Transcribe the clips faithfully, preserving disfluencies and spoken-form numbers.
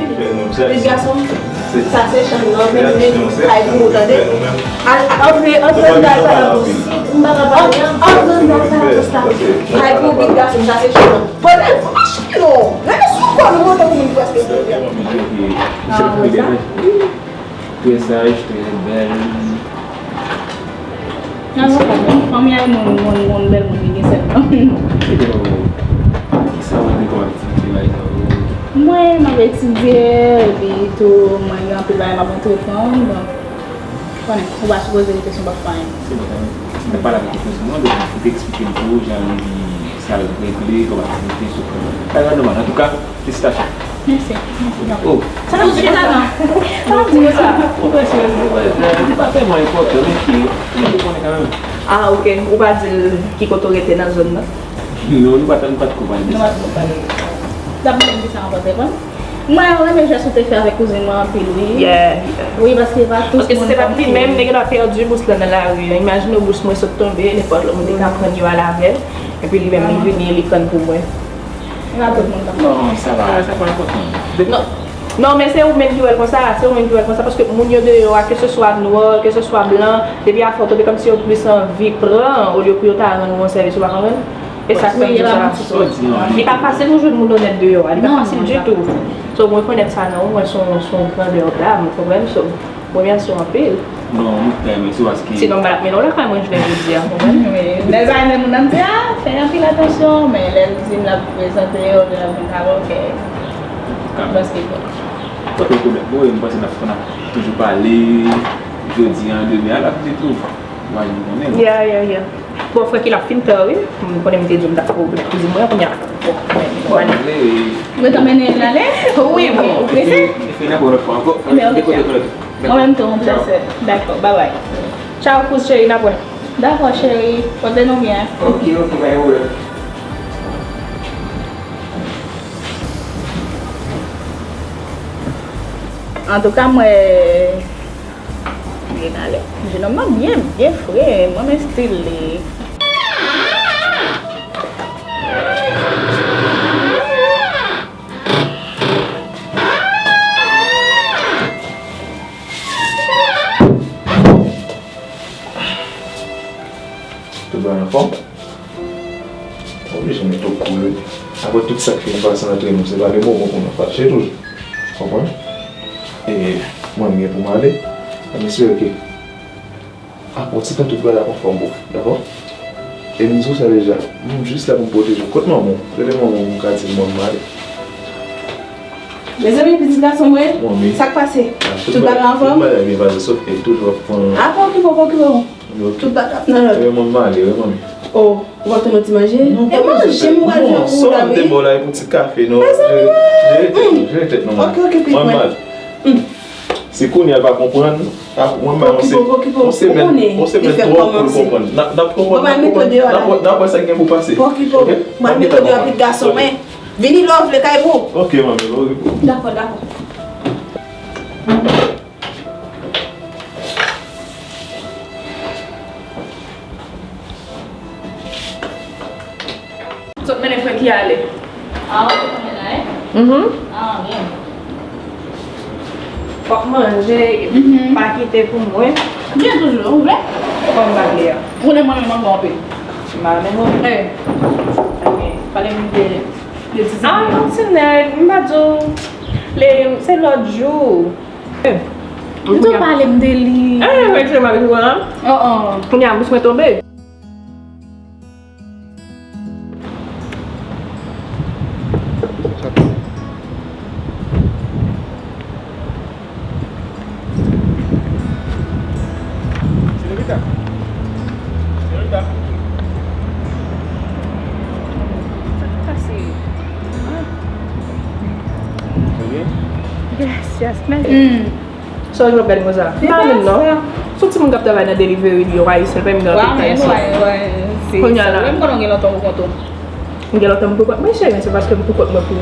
Pitit gason, sa se chanm nan, men men kay pou ou tande. Al, al, antre, antre anndan al pale avè w. Si m pa ka pale, antre anndan al pale avè w sa. Kay pou pitit gason, sa se chanm nan. Pale, fache non. Rete sou kò nou, monte pou moun prèske. Ah, wè sa. Trè saj, trè bèl. Nan yon fanmi, fanmi a yon moun, moun, moun, bèl moun, li gen sèt an. Kisa w ap fè kòm aktivite la? Mwen, m ap etidye, epi tou, mwen gen anpil bagay m ap antreprann, donk, konnen, ou pa sipoze rete san w pa fè anyen. Se bon, sa, m te pale avèk kouzen mwen, donk, li te eksplike m tou, jan li, sa l regle kòm aktivite, sou kòm. Bagay nòmal, antouka, felisitasyon. Mèsi. Mèsi, mèsi. Oh. Sa nou chita non. Sa nou di nou sa. Ou prèske, ou prèske, li pa tèlman enpòtan, men ki, li pou konnen kanmenm. Ah, ok. Ou pa di l ki kote w rete nan zòn nan? Non, nou pa t, nou pa t ko pale de sa. Nou pa t ko pale de sa. Dapre m, ki sa w panse, bon? Mwen renmen jès ou te fè avèk kouzen mwen anpil, wi. Yeah, yeah. Wi, paske pa tout moun konn fè. Paske si se pa t li menm, li gen dwa pèdi bous lan nan lari an. Imajine w bous mwen sot tonbe, nenpòt lòt moun te ka pran yo al avè l. Epi li menm, li vini, li pran pou mwen. E pa tout moun k ap fè. Non, sa pa, sa pa enpòtan. Non. Non, men se ou menm ki wè l konsa, se ou menm ki wè l konsa, paske moun yo deyò a, keseswa nwè, keseswa blan, depi afè w tonbe, kòmsi yo plis anvi pran, olye pou yo ta rann ou yon sèvis, ou pa konprann? E sa k fè m di w sa. Li pa fasil pou jwenn moun onèt deyò a, li pa fasil ditou. So, mwen rekonèt sa nan ou, mwen se yon, se yon grandè dam, ou konprann? So, mwen remèsye w anpil. Non, mwen k ta renmen sou paske. Sinon, m pa t ap mennen w lakay mwen jounen jodi a, konprann? Wi, lè sa, lè moun nan di, ah, fè anpil atansyon, men lè l di m l ap prezante, oubyen l ap vin travay, ok. Antouka, m panse ke. Ok, pwoblèm. Bon, wi, m panse n ap, n ap toujou pale, jodi a, demen a, l ap di tou. Ou pa janm konnen. Yeah, yeah, yeah. Bon, frè ki l ap fin tan, wi. M konnen m te di w m t ap fè w konnen kouzin mwen, kounye a. Bon, mwen, mwen ale. Mwen t ap mennen l ale? Wi, bon. Ou prese? Li fin nan yon lòt fwa ankò. Men, ok. Mwen menm tou, yon plèzi. Dakò, babay. Tchaw, kouz cheri, n ap wè. Dakò, cheri. Pote nou byen. Ok, ok, pa gen pwoblèm. Antouka, mwen, gen ale. Jenòm nan byen, byen fre, mwen renmen estil li. Tout bagay anfòm? Oblije mete w koul, wi. Apre tout sa k fin pase antre nou, se pa le moman pou nou fache toujou. Konprann? E mwen, m gen pou m ale. M espere ke apre yon ti tan, tout bagay ap anfòm pou ou, dakò? E m di w sa deja, m jis la pou m pwoteje w. Kot manman w? Rele manman w, m ka di l mwen m ale. Mezanmi, pitit gason mwen, sa k pase? Tout bagay anfòm? Tout bagay byen pase, sòf ke l toujou ap pran. Ah, pa okipe w, pa okipe w. Tout bagay ap nan lòd. Wi, manmi, m ale, wi, manmi. Oh, ou p ap tounen ti manje? E manje m pral fè pou ou la, wi. Mezanmi, jere tèt nou, jere tèt nou, manmi. Ok, ok, pitit mwen. Se kounye a l pa konprann. Mwen, mwen, yon semèn, yon semèn twòp pou l konprann. N ap, n ap konprann, n ap konprann. N ap wè sa k gen pou pase. Ok? N ap mete w deyò, pitit gason mwen. Vini lè w vle kay pou ou. Ok, manmi, ok. Dakò, dakò. Sot mennen frè ki ale. Ah, ou te konn la, eh? Mhm. Ah, byen. Fòk manje, epi pa kite pou mwen. Byen toujou, ou vle? Fòk m pa vle a. Ou konnen mwen menm mwen anpil. M pa menm anpil. Eh. Ok. Pale m de, de ti nèg. Ah, ti nèg, m pa di w. Le, se lòt jou. Eh. M di w pale m de li. Eh, mwen, se mwen ki wè, hein? Oh, oh. Kounye a, bous mwen tonbe. Señorita. Señorita. Sa k pase? Ah. Yes, yes, mèsi. Sa w ap gade konsa? M pa menm non. Se yon timoun k ap travay nan delivery, li yon ayisyen, l pa menm gen anpil tan isi. Kounye a la. Mwen konnen w gen lontan pou kont ou. M gen lontan m pou kont mwen, cheri, men se paske m pou kont mwen pou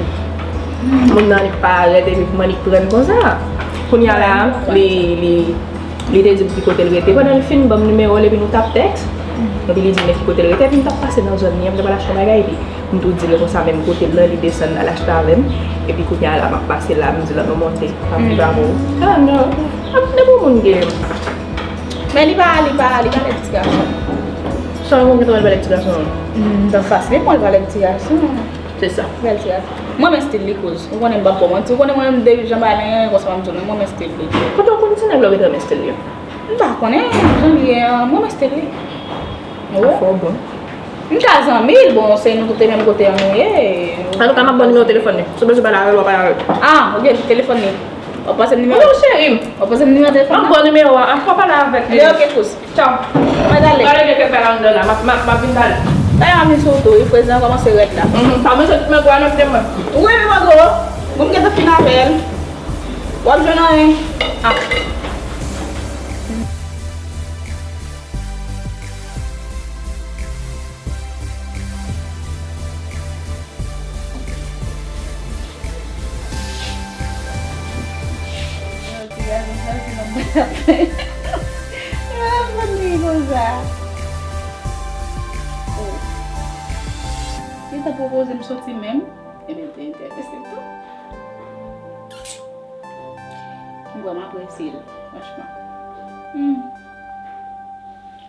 moun nan annik parèt epi pou m annik pran konsa. Kounye a la, li, li, li te di m ki kote l rete. Pandan l fin ban m nimewo l epi nou t ap tèks, Epi li di m men ki kote l rete, epi m t ap pase nan zòn li an, m t ap al achte yon bagay, epi m tou di l konsa menm kote l lan, li desann al achte avè m, epi kounye a la m ap pase la, m di l ann nou monte, m ap viv avè w. Ah non, ap de bon moun gen. Men li pa, li pa, li pa lè ti gason. Sa w gentan wè l pa lè ti gason an? M, dan fas li, mwen l pa lè ti gason an. Se sa. Bèl ti gason. Mwen renmen stil li kouz. Ou konnen m p ap ba w manti. Ou konnen mwen menm depi jan bagay la ye, konsa m di w, mwen renmen stil li. Kote w konn ti nèg la ou gentan renmen stil li? M pa konnen jan li ye an, mwen renmen stil li. Wi. Fò bon. M ka zanmi l, bon, se nou tout te menm kote an nou ye. Antouka, m ap ba w nimewo telefòn li. Si w bezwen pale avè l, w a pale avè l. Ah, ou gen telefòn li. W ap pase m nimewo? Wi, cheri m. W ap pase m nimewo telefòn nan? M ap ba w nimewo a, w a pale avèk li. Ebyen, ok, kouz. Tchaw. Mwen ale. Pale de kèk bagay anndan la, m ap, m ap, m ap vin pale. Dayè, a men sou tou, wi, frèzan kòmanse rèd la. Mhm, pa bezwen tout men gwa nan pye mwen. Wi, men mwen gwo. Bon, m gentan fin avè l. W ap jwenn anyen. Ah. Ti gason sa se nan mwen ap fè. Mwen ap fè li konsa. Oh. Li ta pwopoze m soti menm. Ebyen, te enterese tou. M vrèman apresye l, franchman. Hmm.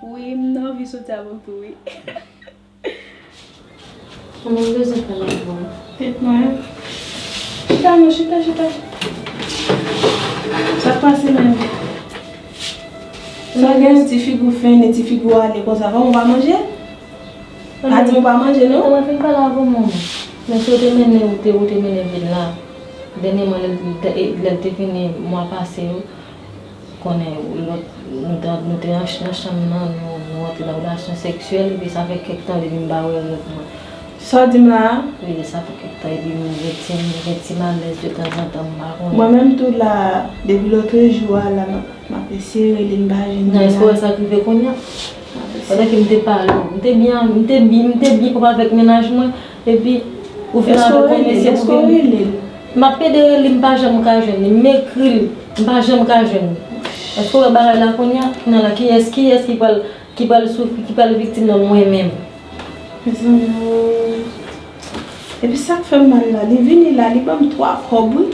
Wi, m nan anvi soti avè w tou, wi. Mwen bezwen pale avè w. Tèt mwen. Chita non, chita, chita, chita. Sa k pase menm? Sa w gen ti figi w fennen, ti figi w ale konsa, kòman w pa manje? Pa di m w pa manje non. Mwen fin pale avè w, manman. Men si w te mennen, ou te, ou te mennen vin la. Dènyèman, lè l te, lè l te vini mwa pase yo, konnen lòt, nou te, nou te nan ch-, nan chanm nan, nou, nou rantre nan relasyon seksyèl, epi sa fè kèk tan depi m pa wè l lòt mwa. Sa w di m la a? Wi, sa fè kèk tan, epi m gen ti, m gen ti malèz de tanzantan, m pa konnen. Mwen menm tou la, depi lòtrejou a la, m ap, m ap eseye rele, m pa jwenn li la. Nan espwa sa k rive kounye a. Pandan ke m te pale w, m te byen, m te byen, m te byen pwòp avèk mennaj mwen, epi ou vin avèk yon mesye pou vin. M ap pede rele l, m pa janm ka jwenn li, m ekri l, m pa janm ka jwenn li. Èske w wè bagay la kounye a? Kounye a la, kiyès, kiyès ki pral, ki pral soufri, ki pral viktim nan mwen menm? Mezanmi, oh. Epi sa k fè m mal la, li vini la, li ban m twa kòb, wi.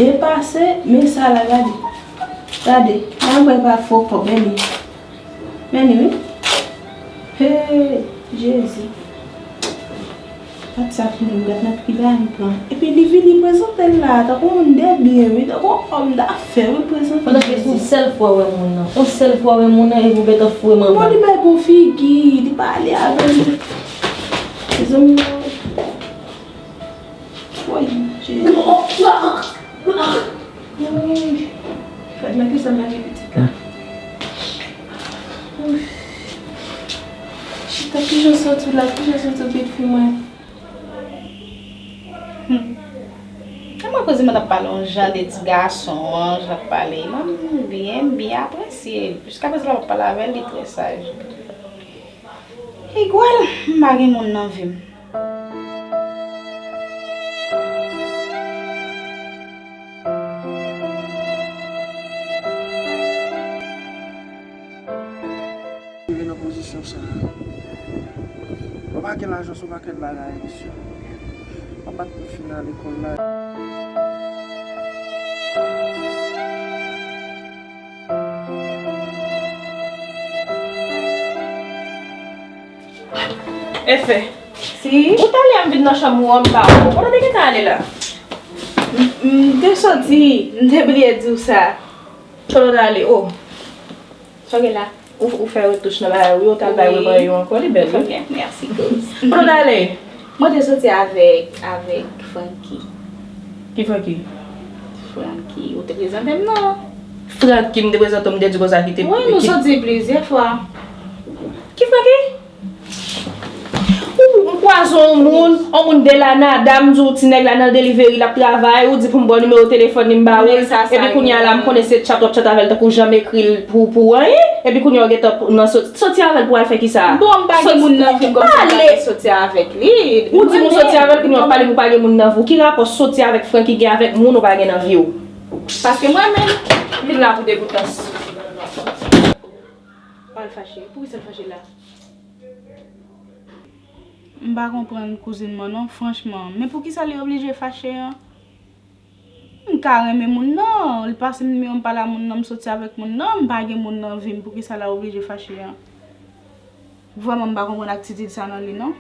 Depase, men sa la, gade. Gade, la m wè pa fo kòb, men li. Men li, wi. Hey, Jezi. Gad sa fini, gad nan ki bagay m pran. Epi li vini prezante l la, tankou moun de byen, wi, tankou yon òm dafè, wi, prezante l. Pandan ke se yon sèl fwa w wè moun nan. Yon sèl fwa w wè moun nan, epi w gentan foure manman. Bon, li bay bon figi, li pale avè m. Mezanmi, woy, Jezi. Woy. Fèt nan ki sa m lage pitit la. Chita, kijan w santi w la? Kijan w santi w, pitit fi mwen? Hmm. E mwen koze mwen t ap pale yon jan de ti gason an, jan l ap pale. Mwen, m byen, m byen apresye l. Jiskaprezan, lè m ap pale avè l, li trè saj. Igwèl, m pa gen moun nan vi m. Rive nan pozisyon sa a. Mwen pa gen lajan sou pakèt bagay, mesye. Mwen pa t fin al lekòl la. Efè. Si. Ou t ale a m vin nan chanm ou an, m pa wè w. Kote w te gentan ale la? M, m te soti, m te bliye di w sa. Kote w t ale? Oh. Sa w gen la? Ou, ou fè retouch nan bagay ou yo, w t al bay Wi. Rebran yo ankò, li bèl, wi. Ok, mèsi, kouz. Kote w t ale? Mwen te soti avèk, avèk Francky. Ki Francky? Francky, ou te prezante m, non? Francky, m te prezante w, m te di konsa ki te, wi, nou ki soti plizyè fwa. Ki Francky? Ou, m kwaze yon moun, yon moun de Lanada, m di w ti nèg la nan delivery, l ap travay, ou di pou m ba w nimewo telefòn li, m ba ou l, epi kounye a la, m konnen se tchat w ap tchat avè l, tankou w janm ekri l pou, pou anyen, epi kounye a w gentan nan soti, soti avè l pou al fè kisa? Bon, m pa gen moun nan vi m, kòmsi m pa te soti avèk li. Ou di m w soti avè l, kounye a w ap pale m ou pa gen moun nan vi w. Ki rapò soti avèk Francky gen avèk moun ou pa gen nan vi w? Paske mwen menm, vin la pou degoutans. Al fache. Poukisa l fache la? M pa konprann kouzin mwen non, franchman. Men poukisa li oblije fache an? M ka renmen moun nan, li pase m nimewo m pale a moun nan, m soti avèk moun nan, m pa gen moun nan vi m, poukisa l ap oblije fache an? Vrèman, m pa konprann atitid sa nan li non.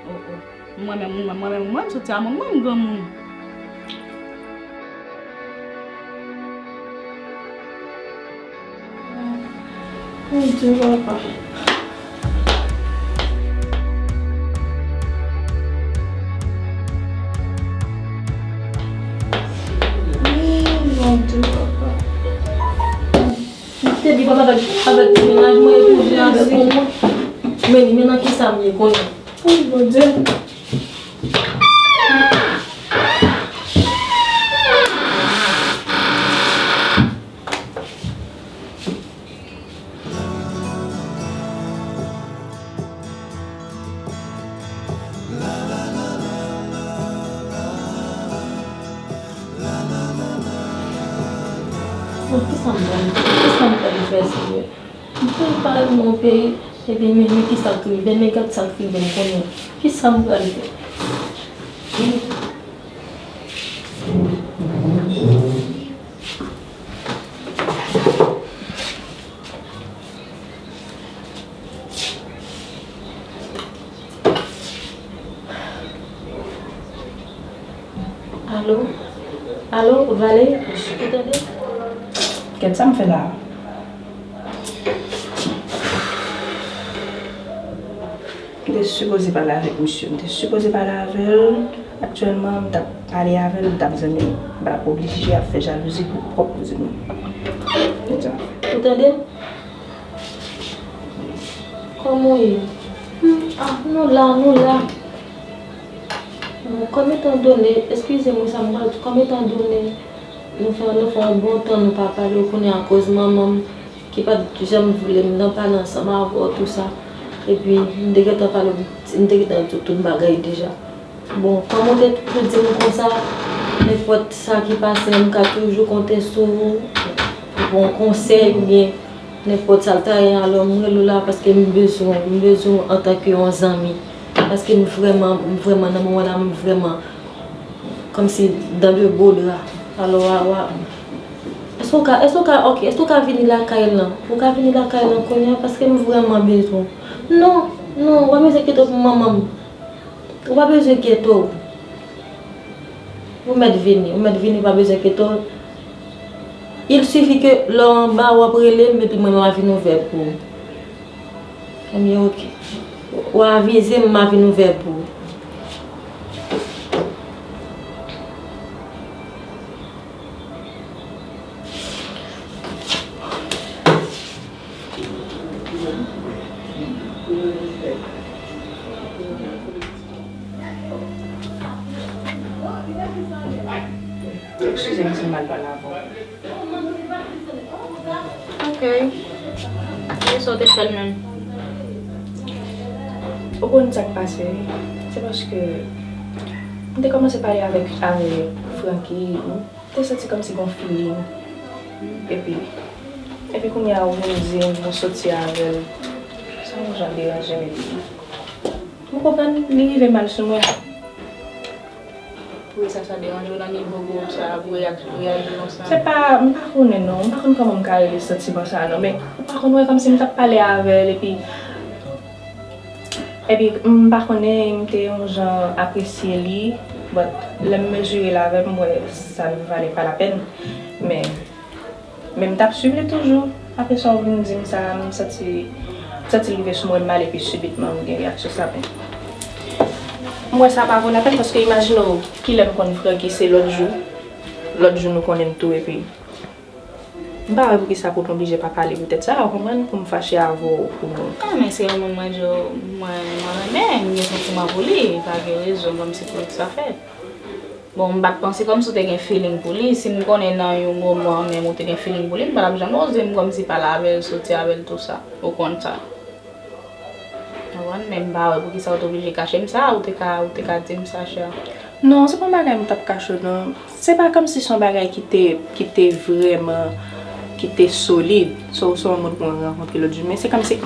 Oh, oh. Mwen menm, mwen, mwen menm, mwen, m soti a moun mwen, m granmoun. Mon Dieu, papa. Oh, mon Dieu, papa. M te di papa avèk, avèk ti mennaj mwen, epi ou vin avèk yon moun. Men li, men nan kisa m ye kounye a? Oh, mon Dieu. Bon, kisa m pral, kisa m pral fè, Senyè? M fin pale nan yon peyi, epi men, men kisa k rive, men gad sa k rive m kounye a. Kisa m pral fè? Alo? Alo, Vale? Ou tande? Kèt, sa m fè la a? M te sipoze pale avèk misye. M te sipoze pale avè l. Aktyèlman, m t ap pale avè l, m t ap zanmi l. M pa t ap oblije ap fè jalouzi pou pwòp kouzin mwen. Ou tande? Kòman w ye? Hmm, ah, nou la, nou la. Bon, kòm etan done, eskize mwen sa m pral di, kòm etan done, nou fè, nou fè yon bon tan nou pa pale, ou konnen akoz manman m ki pa t janm vle m nan pale ansanm avè w tou sa. Epi, m te gentan pale, m te gentan di w tout bagay deja. Bon, kòm ou te toujou di m konsa, nenpòt sa ki pase, m ka toujou konte sou ou pou yon konsèy oubyen nenpòt sa l ta ye, alò m rele w la paske m bezwen w, m bezwen w antanke yon zanmi. Paske m vrèman, m vrèman nan moman la, m vrèman kòmsi dans de beaux draps. Alò, wa, wa, èske w ka, èske w ka, ok, èske w ka vini lakay lan? Ou ka vini lakay lan kounye a paske m vrèman bezwen w. Non, non, w pa bezwen enkyete w pou manman m. Ou pa bezwen enkyete w. Ou mèt vini, ou mèt vini, ou pa bezwen enkyete w. Il suffit que lè w anba, w ap rele m, epi mwen, m a vin ouvè pou ou. Ebyen, ok. W a avize m, m a vin ouvè pou ou. Eskize m si m mal pale avè w. Ok. E sa w te fè l menm? Ou konn sa k pase? Se paske m te kòmanse pale avèk, avèk Francky, m te santi kòmsi gon feeling. Epi, epi kounye a ou vin di m ou soti avè l. Sa yon jan deranje m epi. Ou konprann, li rive mal sou mwen. Pou sa, sa deranje w nan nivo gwoup sa ap reyak-, reyaji konsa? Se pa, m pa konnen non, m pa konn kòman m ka rele santiman sa non, men ou pa konn wè kòmsi m t ap pale avè l epi, epi m pa konnen, m te yon jan apresye li, but lè m mezire l avè l, m wè sa l valè pa lapèn, men Men m t ap swiv li toujou. Apre sa, ou vin di m sa, m santi, m santi l rive sou mwen mal epi sibitman m gen reyaksyon sa. Men m wè sa pa vo lapèn paske imajine w kilè m konn Francky se lòt jou. Lòt jou nou konnen m tou epi m pa wè poukisa pou nou oblije pa pale poutèt sa, ou konprann, pou m fache avè w pou nou. Ah, men se yon moun mwen di w, mwen, mwen renmen, m gen santiman pou li, pa gen rezon kòmsi pou sa fèt. Bon, m pa t panse kòmsi w te gen feeling pou li. Si m konnen nan yon moman menm ou te gen feeling pou li, m pa t ap janm oze m kòmsi pale avè l, soti avè l, tou sa. Ou konn sa. Ou konprann? Men m pa wè poukisa w te oblije kache m sa, ou te ka, ou te ka di m sa, chè. Non, se pa yon bagay m t ap kache w, non. Se pa kòmsi se yon bagay ki te, ki te vrèman, ki te solid. Se, se yon moun mwen rankontre lòt jou, men se kòmsi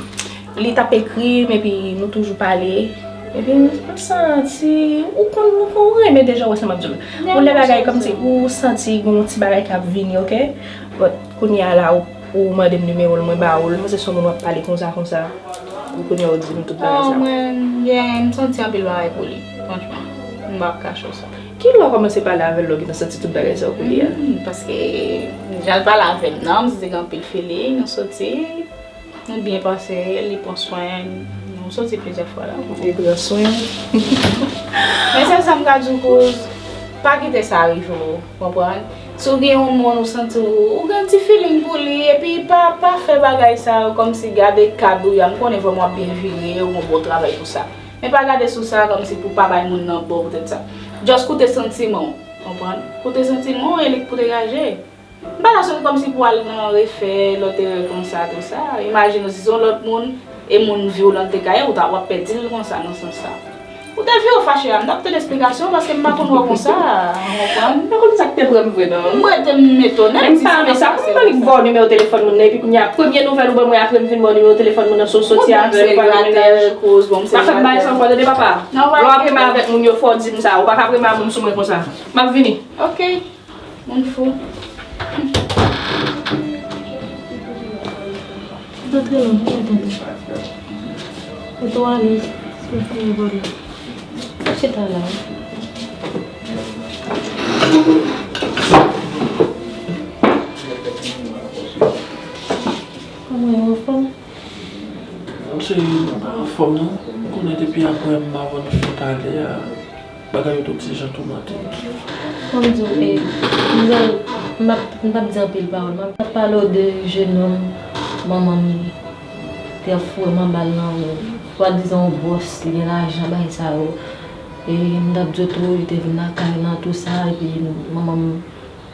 li t ap ekri m, epi nou toujou pale. Epi m santi, ou konn, ou konn renmen deja, wè sa m ap di w. Ou lè bagay kòmsi, ou santi gon ti bagay k ap vini, oke? But kounye a la, ou, ou mande m nimewo l, mwen ba ou l, mwen se son moun w ap pale konsa, konsa. Ou kounye a ou di m tout bagay sa. Oh, mwen, yeah, m santi anpil bagay pou li, franchman. M p ap kache w sa. Kilè w kòmanse pale avè l, lè w gentan santi tout bagay sa yo pou li a? Hmm, paske jan l pale avè m nan, m santi gen anpil feeling, nou soti, nou byen pase, li pran swen nou, soti plizyè fwa la. Li pran swen. Men sèl sa m ka di w, kouz, pa kite sa rive w, konprann? Si w gen yon moun ou santi w, ou gen ti feeling pou li, epi pa, pa fè bagay sa yo kòmsi gade kad ou ya, m konnen vrèman w ap byen vire, ou gen bon travay pou sa. Men pa gade sou sa kòmsi pou pa bay moun nan bon poutèt sa. Just koute santiman w, konprann? Koute santiman w e li k pou degaje. M pa ta sot kòmsi pou al nan refè lòt erè konsa, tou sa. Imajine w si se yon lòt moun, e moun violante kay ou, ta, w ap pèdi l konsa, nan sans sa. Ou te vire w fache a, m t ap tann esplikasyon paske m pa konn wè w konsa, w konprann? M pa konn sa k te pran m vre non. M rete m etone. Men m pa renmen sa, kòman li vòlè nimewo telefòn moun nan, epi kounye a, premye nouvèl ou ban mwen apre m fin ba w nimewo telefòn moun nan, se w soti avè l, ou pa gen mennaj. Ou pa fè m bagay sa ankò, tande papa. Lè w ap renmen avèk moun yo, fò w di m sa, ou pa ka ap renmen a moun sou mwen konsa. M ap vini. Ok. Moun fou. Antre non, antre, antre. Mete w alèz, si w fini vòlè. Chita la. Kòman w ye, anfòm? Monchè, m pa anfòm non. Ou konnen depi apre m pa wè nou fè pale a, bagay yo t oksijen toumante. Kòm di w, e, m pral, m ap, m p ap di anpil pawòl. M ap pale w de jenòm manman m te ap foure m anba l nan, swadizan yon bòs, li gen lajan, bagay sa yo. E m t ap di w tou, li te vin lakay lan, tou sa, epi manman m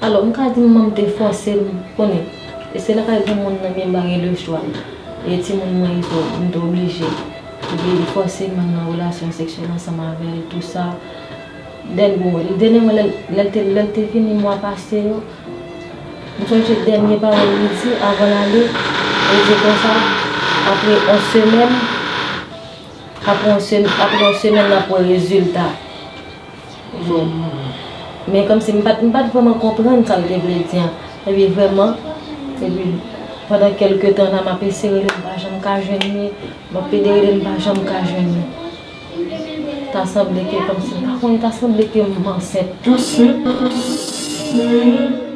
Alò, m ka di manman m te fòse m, konnen, e se lakay granmoun nan men m pa gen lechwa. E timoun mwen, so, m te oblije. Epi li fòse m al nan relasyon seksyèl ansanm avè l, tou sa. Dèn, bon, dènye mwen, lè, lè l te, lè l te vini mwa pase yo, m sonje dènye pawòl li di avan l ale, li di konsa, apre yon semèn, apre yon sem-, apre yon semèn, n ap wè rezilta. Bon. Men kòmsi m pa t, m pa t vrèman konprann sa l te vle di an. Epi vrèman, epi pandan kèlke tan la, m ap eseye rele l, m pa janm ka jwenn li. M ap pede rele l, m pa janm ka jwenn li. Ta sanble ke kòmsi, m pa konnen, ta sanble ke m ansent. Ansent? Ansent?